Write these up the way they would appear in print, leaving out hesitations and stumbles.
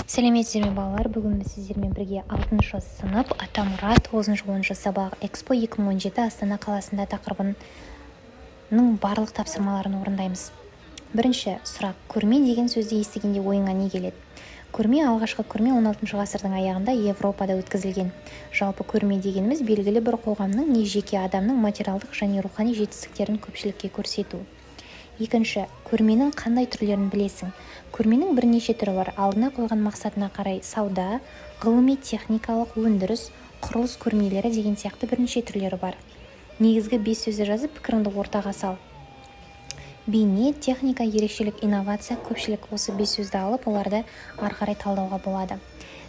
Сәлеметсіздер ме, балалар! Бүгін біз сіздермен бірге алтыншы сынып, Атамұра, тоғызыншы, 10-шы сабақ, «ЭКСПО 2017 Астана қаласында» тақырыбының барлық тапсырмаларын орындаймыз. Бірінші сұрақ: көрме деген сөзді естігенде ойыңа не келеді? Көрме. Алғашқы көрме 16 ғасырдың аяғында Европада өткізілген. Жалпы, көрме дегеніміз – белгілі бір қоғамның не жеке адамның материалдық және рухани жетістіктерін көпшілікке көрсету. Екінші: көрменің қандай түрлерін білесің? Көрменің бірнеше түрі бар. Алдына қойған мақсатына қарай сауда, ғылыми-техникалық, өндіріс, құрылыс көрмелері деген сияқты бірнеше түрлері бар. Негізгі бес сөзді жазып, пікіріңді ортаға сал: бейне, техника, ерекшелік, инновация, көпшілік. Осы бес сөзді алып, оларды ары қарай талдауға болады.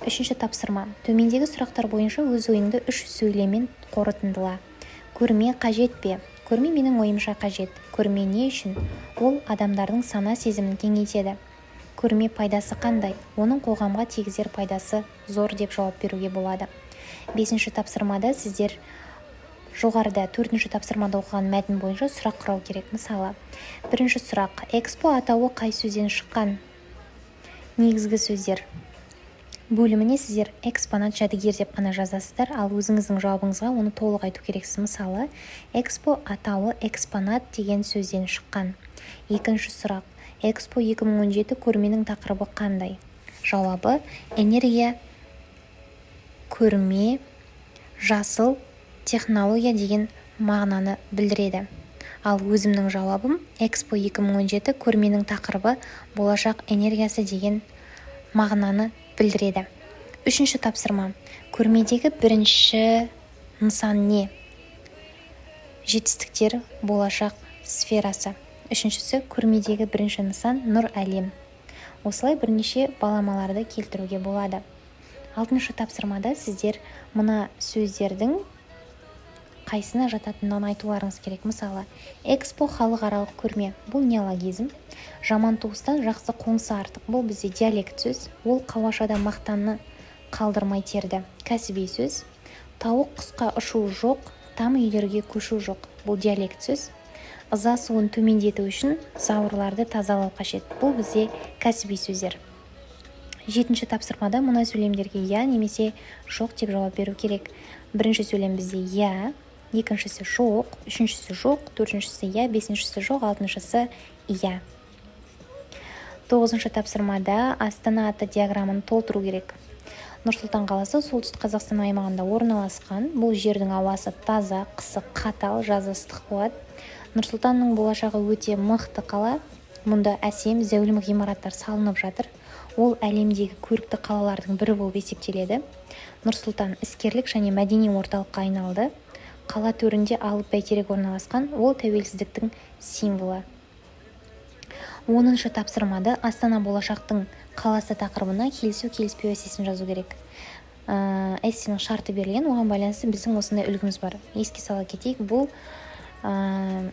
Үшінші тапсырма: төмендегі сұрақтар бойынша өз ойыңды үш сөйлеммен қорытындыла. Көрме қажет пе? Көрме, менің ойымша, қажет. Көрме не үшін? Ол адамдардың сана сезімін кеңейтеді. Көрме пайдасы қандай? Оның қоғамға тигізер пайдасы зор деп жауап беруге болады. Бесінші тапсырмада сіздер жоғарыда, төртінші тапсырмада оқыған мәтін бойынша сұрақ құрау керек. Мысалы, бірінші сұрақ: «ЭКСПО» атауы қай сөзден шыққан? Негізгі сөздер бөліміне сіздер «экспонат», «жәдігер» деп қана жазасыздар, ал өзіңіздің жауабыңызға оны толық айту керексіз. Мысалы, «ЭКСПО» атауы «экспонат» деген сөзден шыққан. Екінші сұрақ: «ЭКСПО 2017» көрменің тақырыбы қандай? Жауабы: энергия, көрме, жасыл технология деген мағынаны білдіреді. Ал өзімнің жауабым: «ЭКСПО 2017» көрменің тақырыбы болашақ энергиясы деген мағынаны білдіреді. Үшінші тапсырма: көрмедегі бірінші нысан не? Жетістіктер, болашақ сферасы. Үшіншісі: көрмедегі бірінші нысан – Нұр Әлем. Осылай бірнеше баламаларды келтіруге болады. Алтыншы тапсырмада сіздер мына сөздердің қайсына жататындығын айтуларыңыз керек. Мысалы, «ЭКСПО» – халықаралық көрме, бұл неологизм. Жаман туыстан жақсы қоңсы артық, бұл бізде диалект сөз. Ол қауашада мақтаны қалдырмай терді, кәсіби сөз. Тауық құсқа ұшу жоқ, там үйлерге көшу жоқ, бұл диалект сөз. Ыза суын төмендету үшін зауырларды тазалау қажет, бұл бізде кәсіби сөздер. Жетінші тапсырмада мына сөйлемдерге «иә» немесе «жоқ» деп жауап беру керек. Бірінші сөйлем бізде «иә», екіншісі «жоқ», үшіншісі «жоқ», төртіншісі «иә», бесіншісі «жоқ», алтыншысы «иә». Тоғызыншы тапсырмада «Астана» атты диаграмманы толтыру керек. Нұр Сұлтан қаласы Солтүстік Қазақстан аймағында орналасқан. Бұл жердің ауасы таза, қысы қатал, жазы ыстық болады. Нұр Сұлтанның болашағы өте мықты қала. Мұнда әсем, зәулім ғимараттар салынып жатыр. Ол әлемдегі көрікті қалалардың бірі болып есептеледі. Нұр Сұлтан іскерлік және мәдени орталыққа айналды. Қала төрінде алып Бәйтерек орналасқан. Ол тәуелсіздіктің символы. 10-шы тапсырмада «Астана – болашақтың қаласы» тақырыбына келісу, келіспеу эссесін жазу керек. Эссенің шарты берілген, оған байланысты біздің осындай үлгіміз бар. Еске сала кетейік, бұл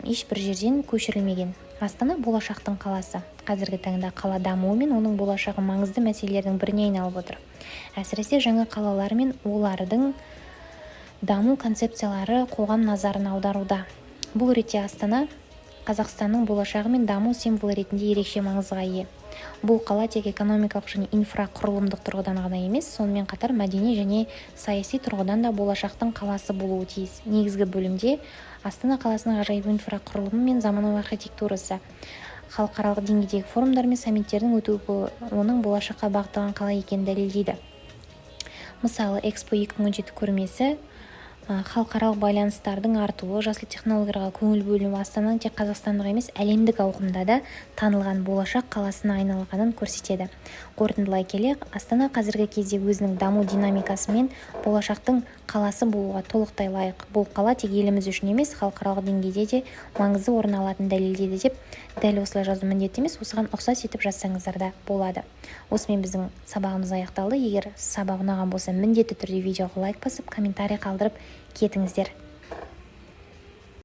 ешбір жерден көшірілмеген. Астана – болашақтың қаласы. Қазіргі таңда қала дамуы мен оның болашағы маңызды мәселелердің біріне айналып отыр. Әсіресе жаңа қалалар мен олардың даму концепциялары қоғам назарын аударуда. Бұл ретте Астана Қазақстанның болашағы мен даму символы ретінде ерекше маңызға ие. Бұл қала тек экономикалық және инфрақұрылымдық тұрғыдан ғана емес, сонымен қатар мәдени және саяси тұрғыдан да болашақтың қаласы болуы тиіс. Негізгі бөлімде Астана қаласының ғажайып инфрақұрылымы мен заманауи архитектурасы, халықаралық деңгейдегі форумдар мен саммиттердің өтуі оның болашаққа бағытталған қала екенін дәлелдейді. Мысалы, ЭКСПО 2017 көрмесі, халықаралық байланыстардың артуы, жасыл технологияларға көңіл бөлінуі Астананың тек қазақстандық емес, әлемдік ауқымда да танылған болашақ қаласына айналғанын көрсетеді. Қорытындылай келе, Астана қазіргі кезде өзінің даму динамикасымен болашақтың қаласы болуға толықтай лайық. Бұл қала тек еліміз үшін емес, халықаралық деңгейде де маңызды орын алатынын дәлелдеді деп дәл осылай жазу міндетті емес, осыған ұқсас етіп жазсаңыздар да болады. Осымен біздің сабағымыз аяқталды. Егер сабақ ұнаған болса, міндетті түрде видеоға лайк басып, комментарий қалдырып кетіңіздер.